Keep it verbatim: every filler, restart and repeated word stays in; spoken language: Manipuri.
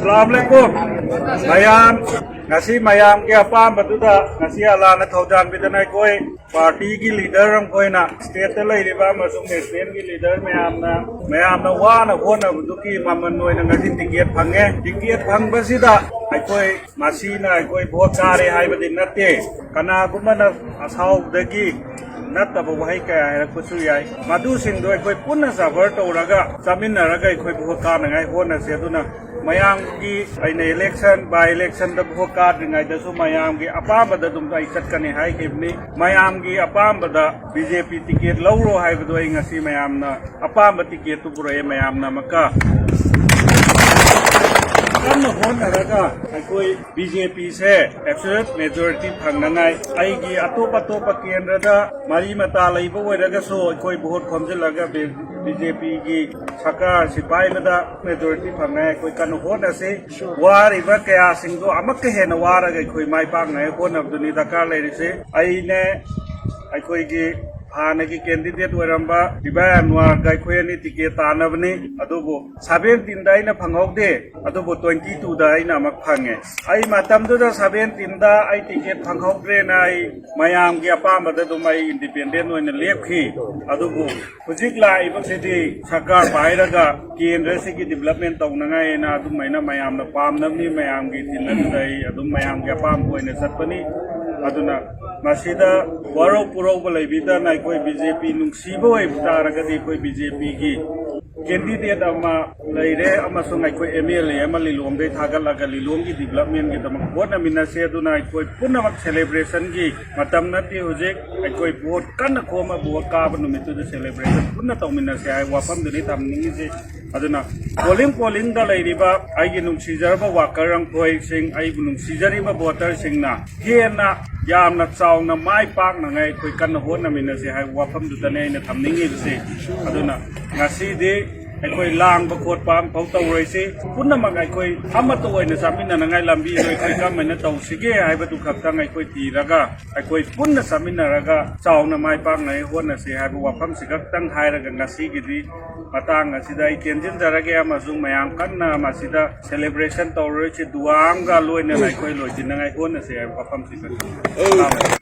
ꯑꯁꯂꯥꯝ ꯑꯂꯩꯀꯨꯝ꯫ ꯃꯌꯥꯝ, ꯉꯁꯤ ꯃꯌꯥꯝꯒꯤ ꯑꯄꯥꯝꯕꯗꯨꯗ ꯉꯁꯤ ꯑꯜꯂꯥꯅ ꯊꯧꯖꯥꯟꯕꯤꯗꯅ ꯑꯩꯈꯣꯏ ꯄꯥꯔꯇꯤꯒꯤ ꯂꯤꯗꯔ ꯑꯩꯈꯣꯏꯅ, ꯁ꯭ꯇꯦꯠꯇ ꯂꯩꯔꯤꯕ ꯑꯃꯁꯨꯡ ꯅꯦꯁꯅꯦꯜꯒꯤ ꯂꯤꯗꯔ ꯃꯌꯥꯝꯅ, ꯃꯌꯥꯝꯅ ꯋꯥꯅ ꯍꯣꯠꯅꯕꯗꯨꯒꯤ ꯃꯃꯜ ꯑꯣꯏꯅ ꯉꯁꯤ ꯇꯤꯀꯦꯠ ꯐꯪꯉꯦ꯫ ꯇꯤꯀꯦꯠ ꯐꯪꯕꯁꯤꯗ ꯑꯩꯈꯣꯏ ꯃꯁꯤꯅ ꯑꯩꯈꯣꯏ ꯚꯣꯠ ꯀꯥꯔꯦ ꯍꯥꯏꯕꯗꯤ ꯅꯠꯇꯦ꯫ ꯀꯅꯥꯒꯨꯝꯕꯅ ꯑꯁꯥꯎꯕꯗꯒꯤ ꯅꯠꯇꯕ ꯋꯥꯍꯩ ꯀꯌꯥ ꯍꯥꯏꯔꯛꯄꯁꯨ ꯌꯥꯏ꯫ ꯃꯗꯨꯁꯤꯡꯗꯣ ꯑꯩꯈꯣꯏ ꯄꯨꯟꯅ ꯁꯐꯔ ꯇꯧꯔꯒ, ꯆꯥꯃꯤꯟꯅꯔꯒ ꯑꯩꯈꯣꯏ ꯚꯣꯠ ꯀꯥꯅꯉꯥꯏ ꯍꯣꯠꯅꯁꯤ꯫ ꯑꯗꯨꯅ ꯃꯌꯥꯝꯒꯤ, ꯑꯩꯅ ꯏꯂꯦꯛꯁꯟ, ꯕꯥꯏ ꯏꯂꯦꯛꯁꯟꯗ ꯚꯣꯠ ꯀꯥꯗ꯭ꯔꯤꯉꯩꯗꯁꯨ ꯃꯌꯥꯝꯒꯤ ꯑꯄꯥꯝꯕꯗ ꯑꯗꯨꯝ ꯑꯩ ꯆꯠꯀꯅꯤ ꯍꯥꯏꯈꯤꯕꯅꯤ꯫ ꯃꯌꯥꯝꯒꯤ ꯑꯄꯥꯝꯕꯗ ꯕꯤ ꯖꯦ ꯄꯤ ꯇꯤꯀꯦꯠ ꯂꯧꯔꯣ ꯍꯥꯏꯕꯗꯣ ꯑꯩ ꯉꯁꯤ ꯃꯌꯥꯝꯅ ꯑꯄꯥꯝꯕ ꯇꯤꯀꯦꯠꯇꯨ ꯄꯨꯔꯛꯑꯦ꯫ ꯃꯌꯥꯝꯅ ꯑꯃꯨꯛꯀ ꯀꯟꯅ ꯍꯣꯠꯅꯔꯒ ꯑꯩꯈꯣꯏ ꯕꯤ ꯖꯦ ꯄꯤꯁꯦ ꯑꯦꯕꯁꯣꯂ꯭ꯌꯨꯠ ꯃꯦꯖꯣꯔꯤꯇꯤ ꯐꯪꯅꯉꯥꯏ, ꯑꯩꯒꯤ ꯑꯇꯣꯞ ꯑꯇꯣꯞꯄ ꯀꯦꯟꯗ꯭ꯔꯗ ꯃꯔꯤ ꯃꯇꯥ ꯂꯩꯕ ꯑꯣꯏꯔꯒꯁꯨ ꯑꯩꯈꯣꯏ ꯚꯣꯠ ꯈꯣꯝꯖꯤꯜꯂꯒ ꯕꯤ ꯖꯦ ꯄꯤꯒꯤ ꯁꯔꯀꯥꯔꯁꯤ ꯄꯥꯏꯕꯗ ꯃꯦꯖꯣꯔꯤꯇꯤ ꯐꯪꯅꯉꯥꯏ ꯑꯩꯈꯣꯏ ꯀꯟꯅ ꯍꯣꯠꯅꯁꯤ꯫ ꯋꯥꯔꯤꯕ ꯀꯌꯥꯁꯤꯡꯗꯣ ꯑꯃꯨꯛꯀ ꯍꯦꯟꯅ ꯋꯥꯔꯒ ꯑꯩꯈꯣꯏ ꯃꯥꯏ ꯄꯥꯛꯅꯉꯥꯏ ꯍꯣꯠꯅꯕꯗꯨꯅꯤ ꯗꯔꯀꯥꯔ ꯂꯩꯔꯤꯁꯤ꯫ ꯑꯩꯅꯦ, ꯑꯩꯈꯣꯏꯒꯤ ꯍꯥꯟꯅꯒꯤ ꯀꯦꯟꯗꯤꯗꯦꯠ ꯑꯣꯏꯔꯝꯕ ꯏꯕꯥꯏ ꯑꯟꯋꯥꯔꯒ ꯑꯩꯈꯣꯏ ꯑꯅꯤ ꯇꯤꯀꯦꯠ ꯇꯥꯟꯅꯕꯅꯤ꯫ ꯑꯗꯨꯕꯨ ꯁꯚꯦꯟꯇꯤꯟꯗ ꯑꯩꯅ ꯐꯪꯍꯧꯗꯦ, ꯑꯗꯨꯕꯨ ꯇ꯭ꯋꯦꯟꯇꯤ ꯇꯨꯗ ꯑꯩꯅ ꯑꯃꯨꯛ ꯐꯪꯉꯦ꯫ ꯑꯩ ꯃꯇꯝꯗꯨꯗ ꯁꯚꯦꯟꯇꯤꯟꯗ ꯑꯩ ꯇꯤꯀꯦꯠ ꯐꯪꯍꯧꯗ꯭ꯔꯦꯅ ꯑꯩ ꯃꯌꯥꯝꯒꯤ ꯑꯄꯥꯝꯕꯗ ꯑꯗꯨꯝ ꯑꯩ ꯏꯟꯗꯤꯄꯦꯟꯗꯦꯟ ꯑꯣꯏꯅ ꯂꯦꯞꯈꯤ꯫ ꯑꯗꯨꯕꯨ ꯍꯧꯖꯤꯛ ꯂꯥꯛꯏꯕꯁꯤꯗꯤ ꯁꯔꯀꯥꯔ ꯄꯥꯏꯔꯒ ꯀꯦꯟꯗ꯭ꯔꯁꯤꯒꯤ ꯗꯤꯕꯂꯞꯃꯦꯟ ꯇꯧꯅꯉꯥꯏꯅ ꯑꯗꯨꯃꯥꯏꯅ ꯃꯌꯥꯝꯅ ꯄꯥꯝꯅꯕꯅꯤ, ꯃꯌꯥꯝꯒꯤ ꯊꯤꯟ ꯑꯗꯨꯗ ꯑꯩ ꯑꯗꯨꯝ ꯃꯌꯥꯝꯒꯤ ꯑꯄꯥꯝꯕ ꯑꯣꯏꯅ ꯆꯠꯄꯅꯤ꯫ ꯑꯗꯨꯅ ꯃꯁꯤꯗ ꯋꯥꯔꯧ ꯄꯨꯔꯧꯕ ꯂꯩꯕꯤꯗꯅ ꯑꯩꯈꯣꯏ ꯕꯤ ꯖꯦ ꯄꯤ ꯅꯨꯡꯁꯤꯕ ꯑꯣꯏꯕ ꯇꯥꯔꯒꯗꯤ ꯑꯩꯈꯣꯏ ꯕꯤ ꯖꯦ ꯄꯤꯒꯤ ꯀꯦꯟꯗꯤꯗꯦꯠ ꯑꯃ ꯂꯩꯔꯦ ꯑꯃꯁꯨꯡ ꯑꯩꯈꯣꯏ ꯑꯦꯝ ꯑꯦꯜ ꯑꯦ ꯑꯃ ꯂꯤꯂꯣꯡꯗꯩ ꯊꯥꯒꯠꯂꯒ ꯂꯤꯂꯣꯡꯒꯤ ꯗꯤꯕꯂꯞꯃꯦꯟꯒꯤꯗꯃꯛ ꯍꯣꯠꯅꯃꯤꯟꯅꯁꯦ꯫ ꯑꯗꯨꯅ ꯑꯩꯈꯣꯏ ꯄꯨꯝꯅꯃꯛ ꯁꯦꯂꯦꯕ꯭ꯔꯦꯁꯟꯒꯤ ꯃꯇꯝ ꯅꯠꯇꯦ ꯍꯧꯖꯤꯛ꯫ ꯑꯩꯈꯣꯏ ꯚꯣꯠ ꯀꯟꯅ ꯈꯣꯝꯃ ꯚꯣꯠ ꯀꯥꯕ ꯅꯨꯃꯤꯠꯇꯨꯗ ꯁꯦꯂꯦꯕ꯭ꯔꯦꯁꯟ ꯄꯨꯟꯅ ꯇꯧꯃꯤꯟꯅꯁꯦ ꯍꯥꯏꯕ ꯋꯥꯐꯝꯗꯨꯅꯤ ꯊꯝꯅꯤꯡꯉꯤꯁꯦ꯫ ꯑꯗꯨꯅ ꯄꯣꯂꯤꯡ ꯄꯣꯂꯤꯡꯗ ꯂꯩꯔꯤꯕ ꯑꯩꯒꯤ ꯅꯨꯡꯁꯤꯖꯔꯕ ꯋꯥꯀꯔ ꯑꯩꯈꯣꯏꯁꯤꯡ, ꯑꯩꯕꯨ ꯅꯨꯡꯁꯤꯖꯔꯤꯕ ꯚꯣꯇꯔꯁꯤꯡꯅ ꯍꯦꯟꯅ ꯌꯥꯝꯅ ꯆꯥꯎꯅ ꯃꯥꯏ ꯄꯥꯛꯅꯉꯥꯏ ꯑꯩꯈꯣꯏ ꯀꯟꯅ ꯍꯣꯠꯅꯃꯤꯟꯅꯁꯦ ꯍꯥꯏꯕ ꯋꯥꯐꯝꯗꯨꯗꯅꯦ ꯑꯩꯅ ꯊꯝꯅꯤꯡꯉꯤꯕꯁꯦ꯫ ꯑꯗꯨꯅ ꯉꯁꯤꯗꯤ ꯑꯩꯈꯣꯏ ꯂꯥꯡꯕ ꯈꯣꯠꯄ ꯑꯃꯐꯥꯎ ꯇꯧꯔꯣꯏꯁꯤ꯫ ꯄꯨꯝꯅꯃꯛ ꯑꯩꯈꯣꯏ ꯑꯃꯠꯇ ꯑꯣꯏꯅ ꯆꯥꯃꯤꯟꯅꯅꯉꯥꯏ ꯂꯝꯕꯤꯗꯣ ꯑꯩꯈꯣꯏ ꯀꯔꯝꯍꯥꯏꯅ ꯇꯧꯁꯤꯒꯦ ꯍꯥꯏꯕꯗꯨ ꯈꯛꯇꯪ ꯑꯩꯈꯣꯏ ꯊꯤꯔꯒ, ꯑꯩꯈꯣꯏ ꯄꯨꯟꯅ ꯆꯥꯃꯤꯟꯅꯔꯒ ꯆꯥꯎꯅ ꯃꯥꯏ ꯄꯥꯛꯅꯉꯥꯏ ꯍꯣꯠꯅꯁꯤ ꯍꯥꯏꯕ ꯋꯥꯐꯝꯁꯤ ꯈꯛꯇꯪ ꯍꯥꯏꯔꯒ ꯉꯁꯤꯒꯤꯗꯤ ꯃꯇꯥꯡ ꯑꯁꯤꯗ ꯑꯩ ꯇꯦꯟꯁꯤꯟꯖꯔꯒꯦ꯫ ꯑꯃꯁꯨꯡ ꯃꯌꯥꯝ ꯀꯟꯅ ꯃꯁꯤꯗ celebration ꯇꯧꯔꯣꯏꯁꯤ, ꯗꯨꯋꯥ ꯑꯃꯒ ꯂꯣꯏꯅꯅ ꯑꯩꯈꯣꯏ ꯂꯣꯏꯁꯤꯟꯅꯉꯥꯏ ꯍꯣꯠꯅꯁꯤ ꯍꯥꯏꯕ ꯋꯥꯐꯝꯁꯤ ꯈꯛꯇꯪ꯫